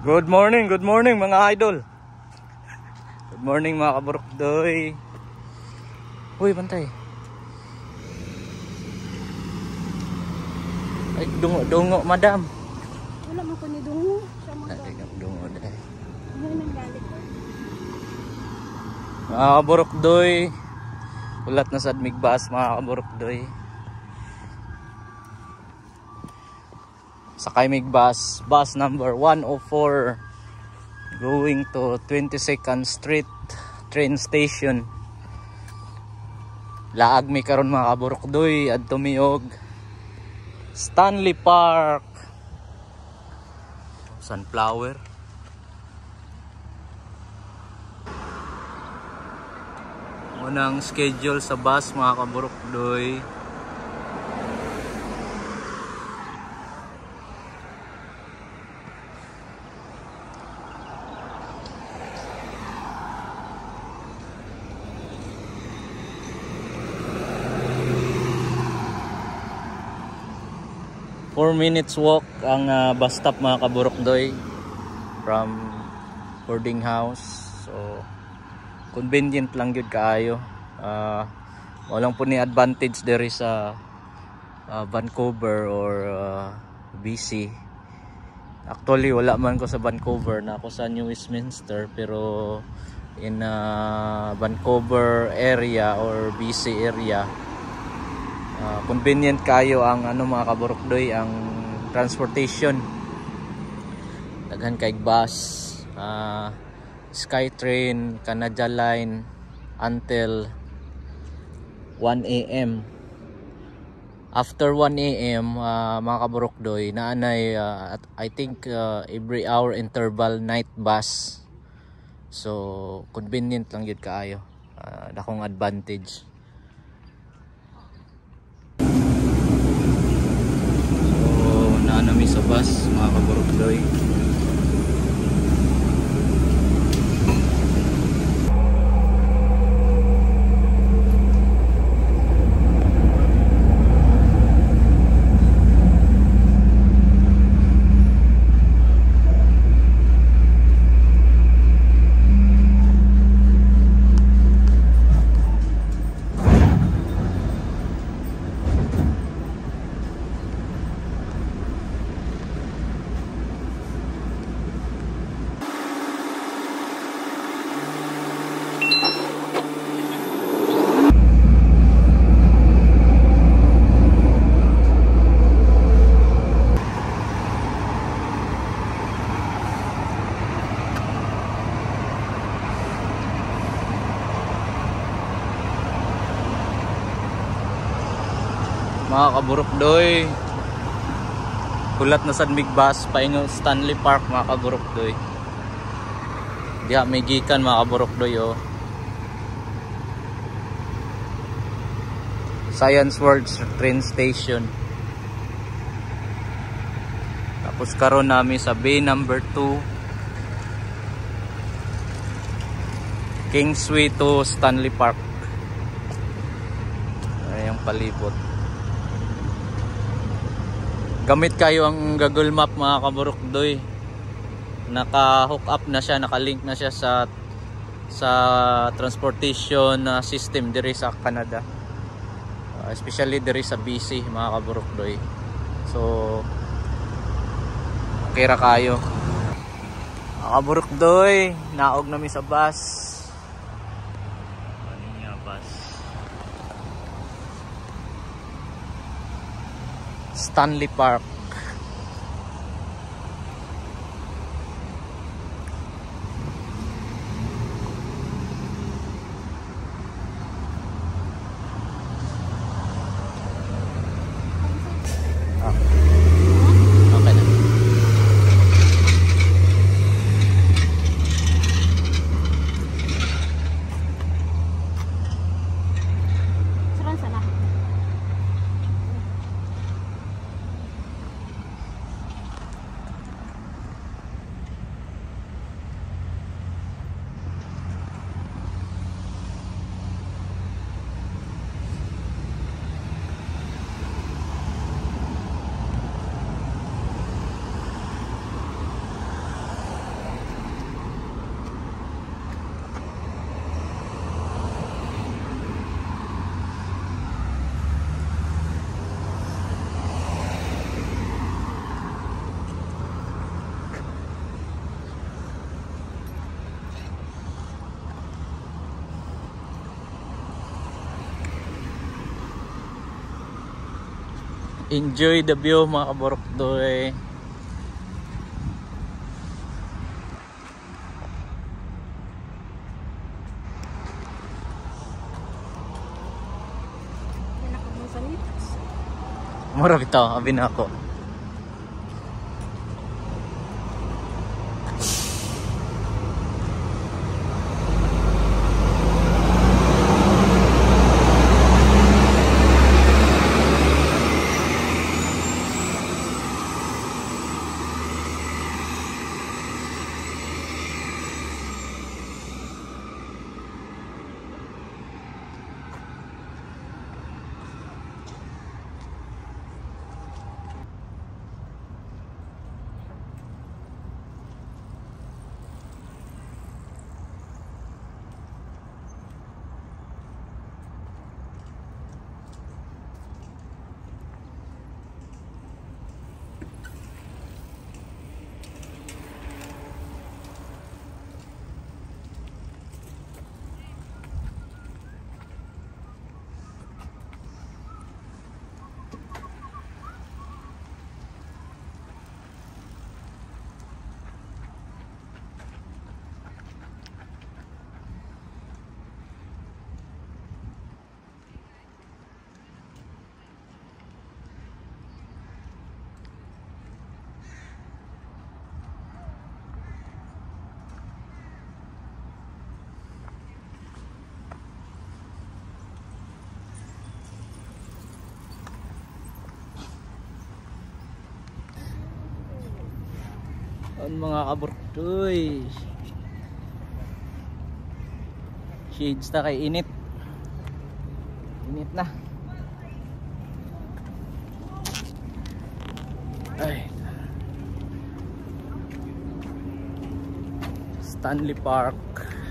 Good morning mga idol. Good morning mga kaburokdoy. Uy, bantay. Ay, dungo, dungo, madam. Wala man ko ni dungo. Siya man Ay, dungo dahil. Ano nang galit ko? Mga kaburokdoy, ulat na sad mig bus mga kaburokdoy. Sakay mig bus, bus number 104 going to 22nd Street train station. Laag mi karon mga kaburokdoy adto mi og Stanley Park. Sunflower. Unang schedule sa bus mga kaburokdoy. 4 minutes walk ang bus stop mga kaburokdoy from boarding house. So convenient lang gyud kaayo. Walang po ni advantage diri sa Vancouver or BC. Actually wala man ko sa Vancouver, na ako sa New Westminster, pero in Vancouver area or BC area, convenient kayo ang ano mga kaburokdoy, ang transportation. Daghan kay bus, SkyTrain, Canada Line until 1 AM. After 1 AM mga kaburokdoy, naanay I think every hour interval night bus. So convenient lang yun kaayo. Dakong advantage. Naanami sa bus mga kaburokdoy. Mga kaburokdoy, hulat na sad mig bus paingon Stanley Park mga kaburokdoy. Diha may gikan mga kaburokdoy oh. Science World train station. Tapos karon nami sa bay number 2, Kingsway to Stanley Park. Ay, ang palibot. Gamit kayo ang Google Map mga kaburokdoy. Naka-hook up na siya, naka-link na siya sa transportation system diri sa Canada. Especially diri sa BC mga kaburokdoy. So okay ra kayo. Mga kaburokdoy, naog nami sa bus. Ano nga bus? Stanley Park. Okay na. Saran sana. Enjoy the view mga kaborokdoy. Mura bitaw, abi na ako. Ang mga kaborokdoy. Shades ta kay init. Init na. Ay. Stanley Park.